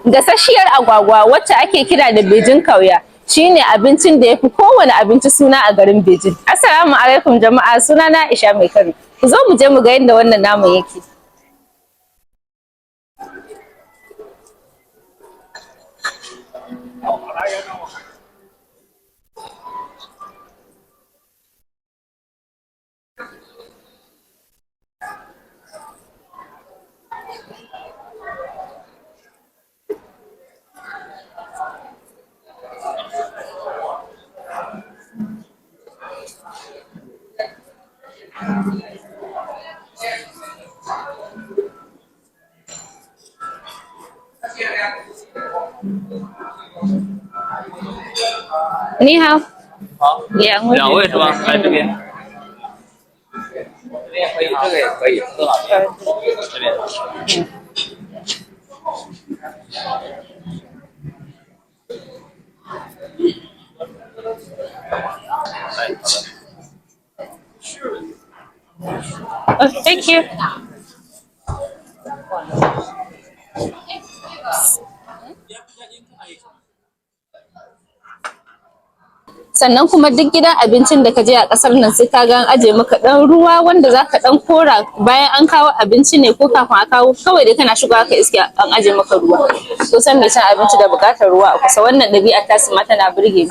Gasasshiyar agwagwa wacce ake kira da Beijing kauya shine abincin da yafi kowane abinci suna a garin Beijing. Assalamu alaikum jama'a, suna na Aisha Mai Kano. Ku zo mu je mu ga yadda wannan naman yake. 你好，好，两位。两位是吧？来这边，这边可以，这个也可以，坐哪边？这边。来，好的。 Oh, thank you. Sannan kuma duk gidan abincin da ka je a ƙasar nan sai ka ga an aje maka ɗan ruwa wanda za ka ɗan kora bayan an kawo abinci ne ko kafin a kawo, kawai dai kana shigowa ka iske an aje maka ruwa. To san mai cin abinci da buƙatar ruwa a kusa, wannan ɗabi'a ta su ma tana burge ni.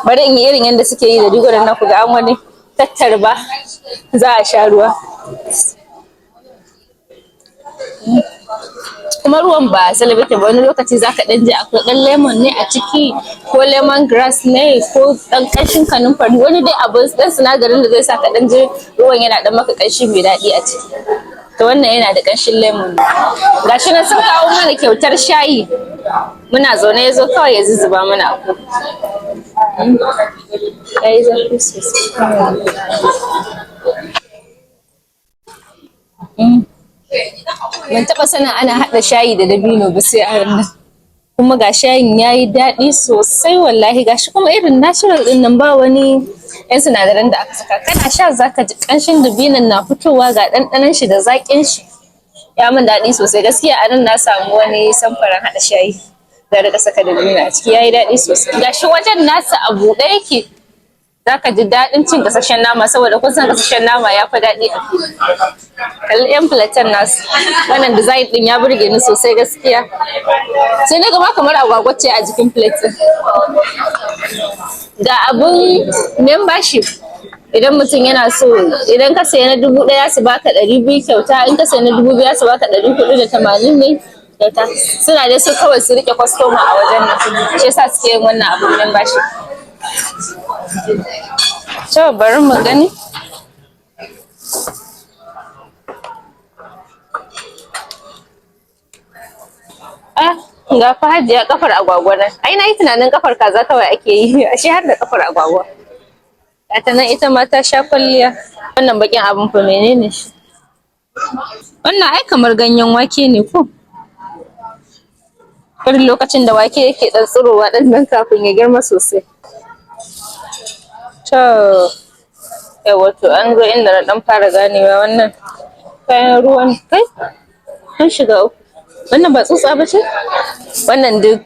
Bari in yi irin yadda suke yi da rigunan nan, ku ga an wani tattarba za a sha ruwa. Kuma ruwan ba celebrity ba, wani lokaci zaka dan ji akwai dan lemon ne a ciki, ko lemon grass ne, ko dan ƙanshin kanumfari, wani dai abu dan sinadarin da zai sa ka dan ji ruwan yana dan maka ƙanshi mai daɗi a ciki. To wannan yana da ƙanshin lemon. Gashi nan sun kawo mana kyautar shayi, muna zaune ya zo kawai ya zuzzuba mana a kofi. Yayi zafi sosai. Ban taɓa sanin ana haɗa shayi da dabino ba sai a nan. Kuma ga shayin ya yi daɗi sosai wallahi, gashi kuma irin natural ɗin nan, ba wani 'yan sinadaran da aka saka. Kana sha zaka ji ƙanshin dabinon na fitowa, ga ɗanɗanon shi da zaƙin shi. Ya min daɗi sosai gaskiya. A nan na samu wani samfurin haɗa shayi da rika saka dabino a ciki, ya yi daɗi sosai. Gashi wajen nasa a buɗe yake. Zaka ji daɗin cin gasasshen nama saboda kun san gasasshen nama ya fi daɗi a fili. Kalli 'yan platen nasu. Wannan design ɗin ya burge ni sosai gaskiya. Sai na gama kamar agwagwa ce a jikin plate ɗin. Ga abun membership. Idan mutum yana so, idan ka saya na 1000 su baka 200 kyauta, in ka saya na 2000 su baka 480 ne kyauta. Suna dai so kawai su riƙe kwastoma a wajen nan. Shi yasa suke yin wannan abun membership. To bari mu gani. Ah, ga fa hajiya kafar agwagwa nan. Ai na yi tunanin kafar kaza kawai ake yi, ashe har da kafar agwagwa. Gata nan ita ma ta sha kwalliya. Wannan bakin abun fa menene shi? Wannan ai kamar ganyen wake ne ko? Irin lokacin da wake yake ɗan tsirowa ɗan nan kafin ya girma sosai. To, yawwa, to an zo inda na ɗan fara ganewa. Wannan kayan ruwan kai an shiga uku. Wannan ba tsutsa ba ce? Wannan duk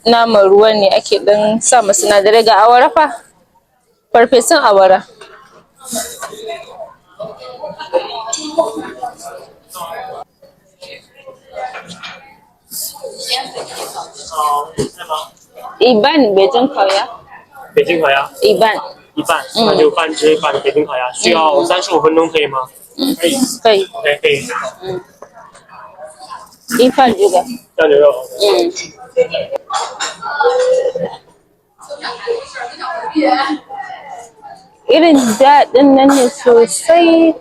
naman ruwa ne ake ɗan sa ma sinadarai. Ga awara fa, farfesun awara. 一半北京烤鸭。北京烤鸭。一半。一半，那就半只半北京烤鸭，需要35分钟，可以吗？可以。可以。 OK，可以。一半这个。酱牛肉。嗯。Irin daɗin nan ne sosai.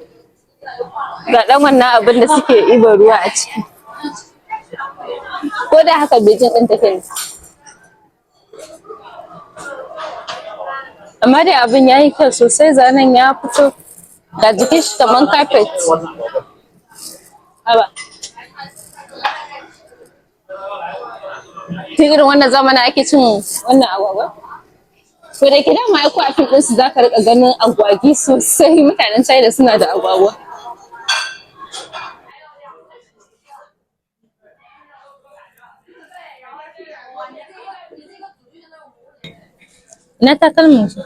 Ga ɗan wannan abin da suke ɗiban ruwa a ciki. Ko da haka Beijing ɗin take ne. Amma dai abin ya yi kyau sosai, zanen ya fito. Ga jikin shi kaman carpet. Haba. Tun irin wannan zamanin ake cin wannan agwagwa? To da ke dama ai ko a fim ɗinsu za ka riƙa ganin agwagi sosai, mutanen China suna da agwagwa. Ina takalmin ki?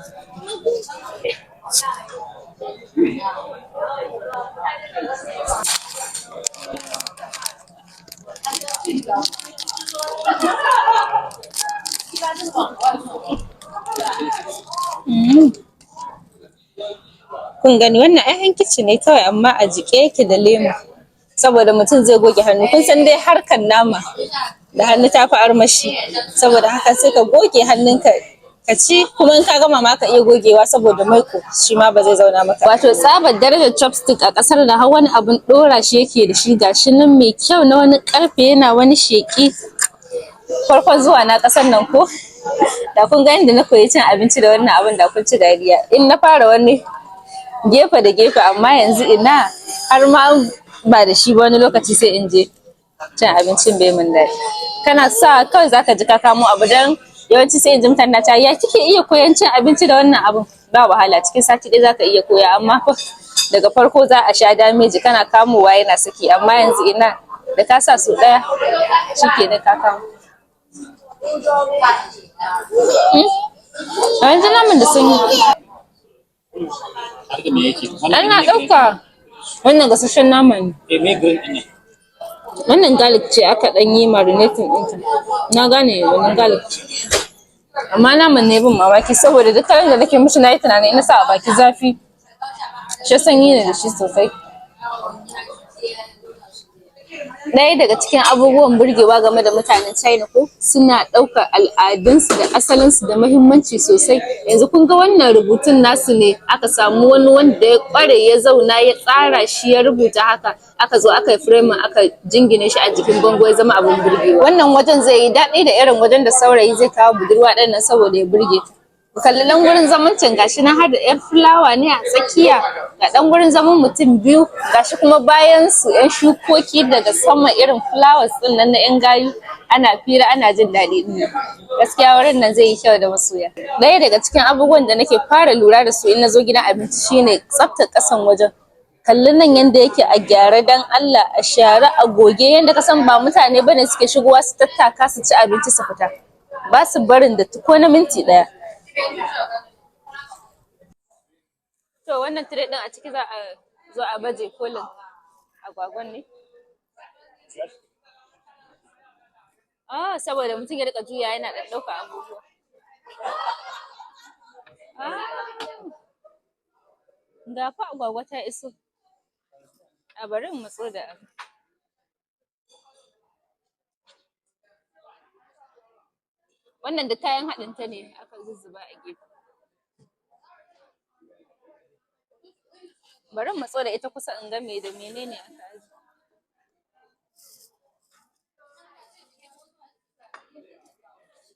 Kun gani wannan ai hankici ne kawai, amma a jiƙe yake da lema saboda mutum zai goge hannu. Kun san dai harkar nama da hannu ta fi armashi, saboda haka sai ka goge hannunka ka ci, kuma in ka gama ma ka iya gogewa saboda maiko shi ma ba zai zauna maka. Wato tsabar darajar chopstick a kasar da har wani abun dora shi yake da shi, gashi nan mai kyau na wani karfe yana wani sheki. Farkon zuwa na kasar nan ko da kun ga yadda na koyi cin abinci da wannan abun, da kun ci dariya. In na fara wani gefe da gefe, amma yanzu ina har ma ba da shi ba, wani lokaci sai in je cin abincin bai mun daɗi. Kana sa kawai zaka ji ka kamo abu, dan yawanci sai in ji mutane na cewa, "Ya kike iya koyan cin abinci da wannan abun?" Ba wahala, cikin sati ɗaya zaka iya koya, amma fa daga farko za a sha damage, kana kamowa yana saki. Amma yanzu ina, da ka sa su ɗaya shikenan ka kamo. A yanzu naman da sanyi. 它这个me yake？ Ana ɗauka wannan gasasshen nama ne. Eh, me green ɗin ne? Wannan garlic ce aka ɗan yi marinating ɗinta. Na gane wannan garlic ce. Amma naman ne bin mamaki, saboda duk kalan da nake mishi na yi tunanin ina sa a baki zafi. Shi sanyi ne da shi sosai. Ɗaya daga cikin abubuwan burgewa game da mutanen China ko, suna ɗaukar al'adunsu da asalinsu da muhimmanci sosai. Yanzu kun ga wannan rubutun nasu ne, aka samu wani wanda ya ƙware ya zauna ya tsara shi ya rubuta haka, aka zo aka yi framing, aka jingine shi a jikin bango, ya zama abin burgewa. Wannan wajen zai yi daɗi da irin wajen da saurayi zai kawo budurwa ɗin nan saboda ya burge ta. Ku kalli ɗan gurin zaman can, gashi nan har da ƴar fulawa ne a tsakiya, ga ɗan gurin zaman mutum biyu, gashi kuma bayan su ƴan shukoki daga sama, irin flowers ɗin nan na ƴan gayu, ana fira ana jin daɗi ɗin nan. Gaskiya wurin nan zai yi kyau da masoya. Ɗaya daga cikin abubuwan da nake fara lura da su in na zo gidan abinci shine tsaftar ƙasan wajen. Kalli nan yanda yake a gyare, dan Allah, a share, a goge, yanda ka san ba mutane bane suke shigowa su tattaka su ci abinci su fita. Ba su barin datti ko na minti ɗaya. To wannan tire ɗin a ciki za a zo a baje kolin agwagwan ne? Ah, saboda mutum ya riƙa juyawa yana ɗan ɗaukan abubuwa. Ah, ga fa agwagwa ta iso. A bari in matso da abu. Wannan da kayan haɗin ta ne aka zuzzuba a gefe. Bari in matso da ita kusa in ga me da menene aka aje.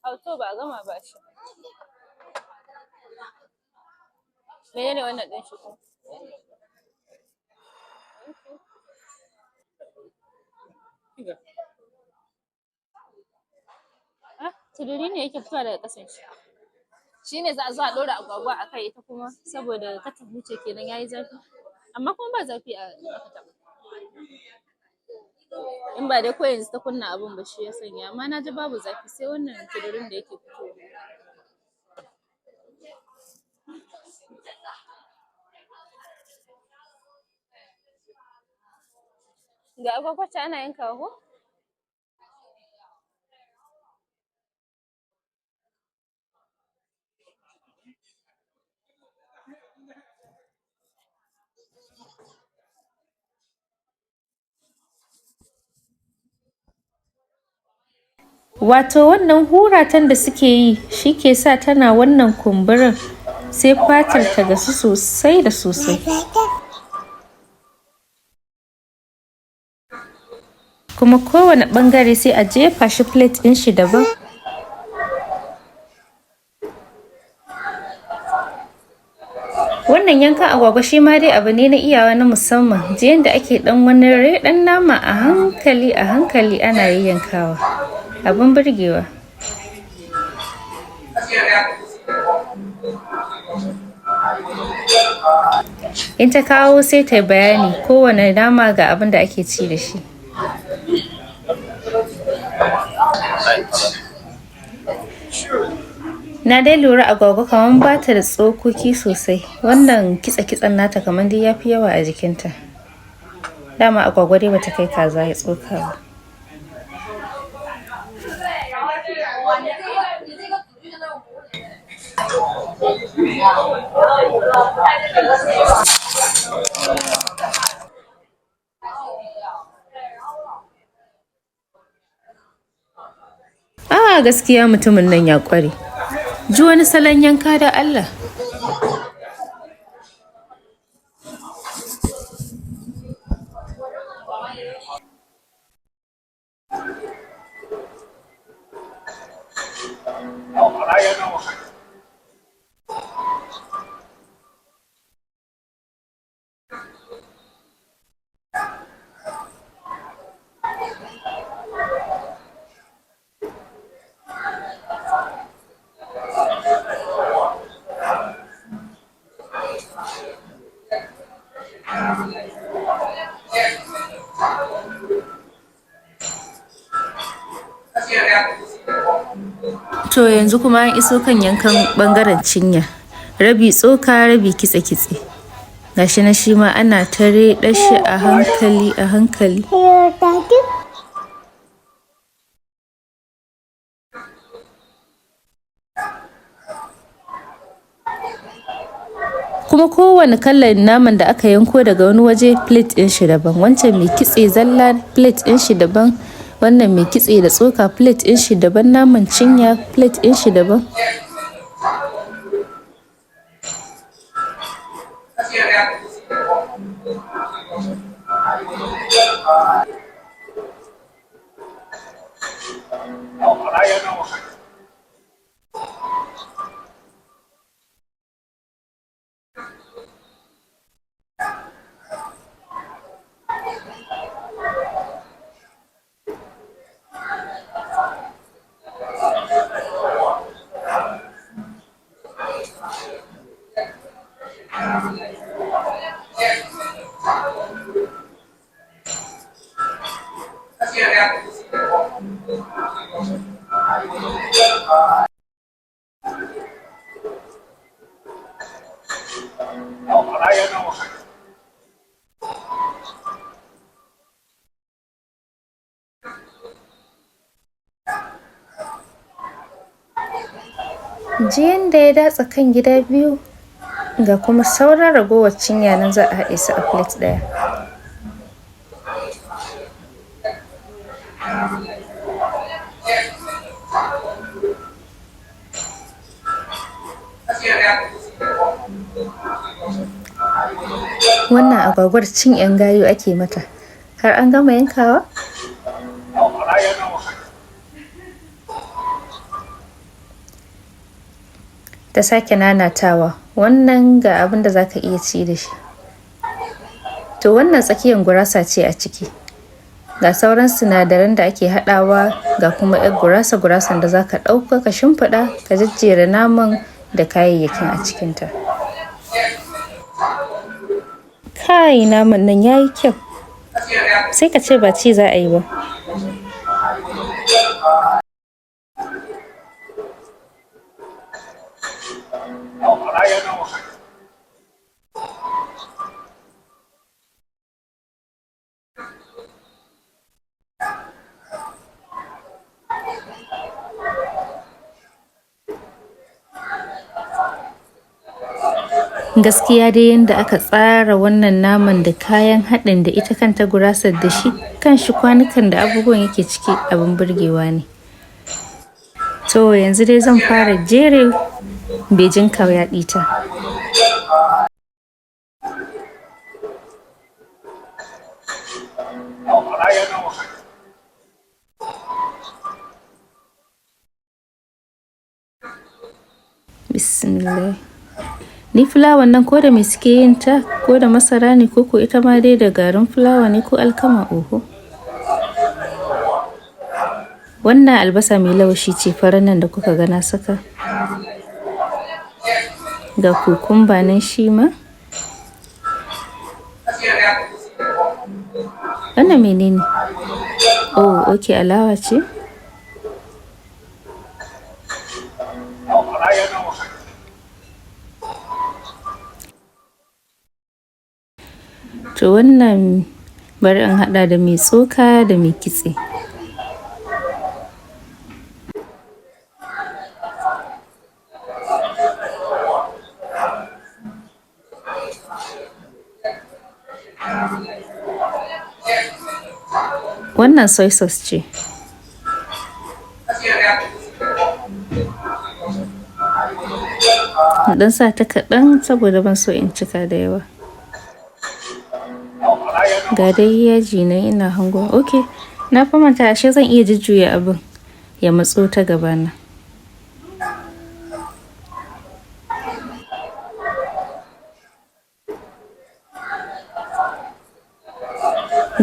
Au to, ba a gama ba ashe. Menene wannan ɗin shi kuma? 这个 Ah, tururi ne yake fitowa daga ƙasan shi. Shi ne za a zo a ɗora agwagwa a kai, ita kuma saboda kar ta huce kenan, yayi zafi. Amma kuma ba zafi a aka taɓa. In ba dai ko yanzu ta kunna abun ba shi ya sanya, amma na ji babu zafi sai wannan tururin da yake fitowa. Ga agwagwa can ana yankawa ko? Wato wannan huratan da suke yi shi ke sa tana wannan kumburin, sai fatar ta gasu sosai da sosai. Kuma kowane ɓangare sai a jefa shi plate ɗin shi daban. Wannan yankan agwagwa shi ma dai abu ne na iyawa na musamman. Ji yanda ake ɗan wani reɗan nama a hankali a hankali ana yayyankawa. Abin burgewa. In ta kawo sai ta yi bayani kowane nama ga abin da ake ci da shi. 来，好的。Na dai lura agwagwa kamar ba ta da tsokoki sosai. Wannan kitse-kitsen nata kamar dai ya fi yawa a jikinta. Dama agwagwa dai bata kai kaza ya tsoka ba. A gaskiya mutumin nan ya ƙware. Ji wani salon yanka da Allah. To yanzu kuma an iso kan yankan ɓangaren cinya. Rabi tsoka, rabi kitse-kitse. Gashi na shi ma ana ta reɗa shi a hankali a hankali. Kuma kowane kalan naman da aka yanko daga wani waje, plate ɗin shi daban. Wancan mai kitse zalla, plate ɗin shi daban. Wannan mai kitse da tsoka, plate ɗin shi daban. Naman cinya, plate ɗin shi daban. Ji yanda ya datsa kan gida biyu, ga kuma sauran ragowar cinya nan za a haɗe su a plate ɗaya. Wannan agwagwar cin 'yan gayu ake mata. Har an gama yankawa? Ta sake nanatawa, wannan ga abin da za ka iya ci da shi. To wannan tsakiyar gurasa ce a ciki. Ga sauran sinadaran da ake haɗawa, ga kuma 'yar gurasa gurasan da za ka ɗauka ka shimfiɗa ka jejjera naman da kayayyakin a cikinta. Kai, naman nan ya yi kyau. Sai ka ce ba ci za a yi ba. Gaskiya dai yanda aka tsara wannan naman da kayan haɗin da ita kanta gurasar da shi kan shi kwanukan da abubuwan yake ciki, abin burgewa ne. To yanzu dai zan fara jere bejin kauya ɗita. Bismillah. Ni fulawan nan ko da me suke yin ta, ko da masara ne, ko ko ita ma dai da garin fulawa ne ko alkama, oho. Wannan albasa mai lawashi ce farar nan da kuka ga na saka. Ga kukumba nan shi ma. Wannan menene? Oh, okay, alawa ce. To wannan bari in haɗa da mai tsoka da mai kitse. Wannan soy sauce ce. In ɗan sa ta kaɗan saboda ban so in cika da yawa. Ga dai yaji nan ina hango. Ok, na fa manta ashe zan iya jujjuya abin ya matso ta gabana.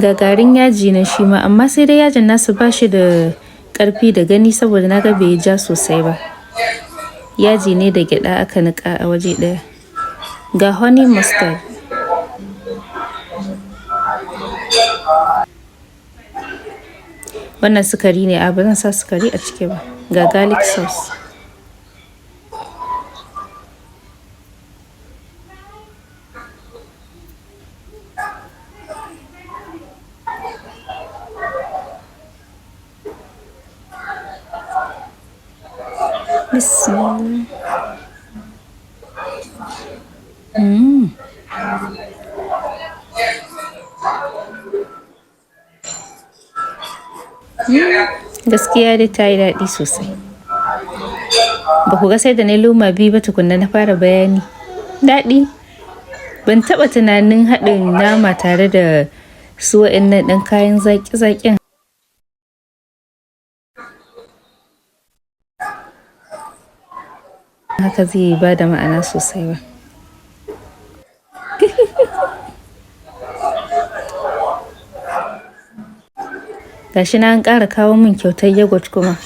Ga garin yaji nan shi ma, amma sai dai yajin nasu ba shi da ƙarfi da gani saboda na ga bai ja sosai ba. Yaji ne da gyaɗa aka niƙa a waje ɗaya. Ga honey mustard. Wannan sukari ne, a ba zan sa sukari a ciki ba. Ga garlic sauce. Bismillah. Gaskiya dai ta yi daɗi sosai. Ba ku ga sai da na loma biyu ba tukunna na fara bayani. Daɗi. Ban taɓa tunanin haɗin nama tare da su waɗannan ɗan kayan zaƙi-zaƙin haka zai ba da ma'ana sosai ba. Gashi na an ƙara kawo min kyautar yogurt kuma.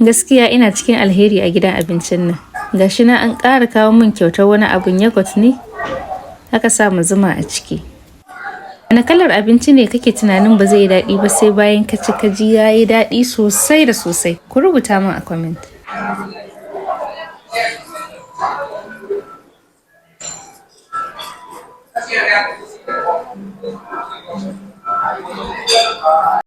Gaskiya ina cikin alheri a gidan abincin nan. Gashi na an ƙara kawo min kyautar wani abun, yogurt ne aka sa mu zuma a ciki. Wane kalar abinci ne kake tunanin ba zai yi daɗi ba, sai bayan ka ci ka ji ya yi daɗi sosai da sosai? Ku rubuta min a comment.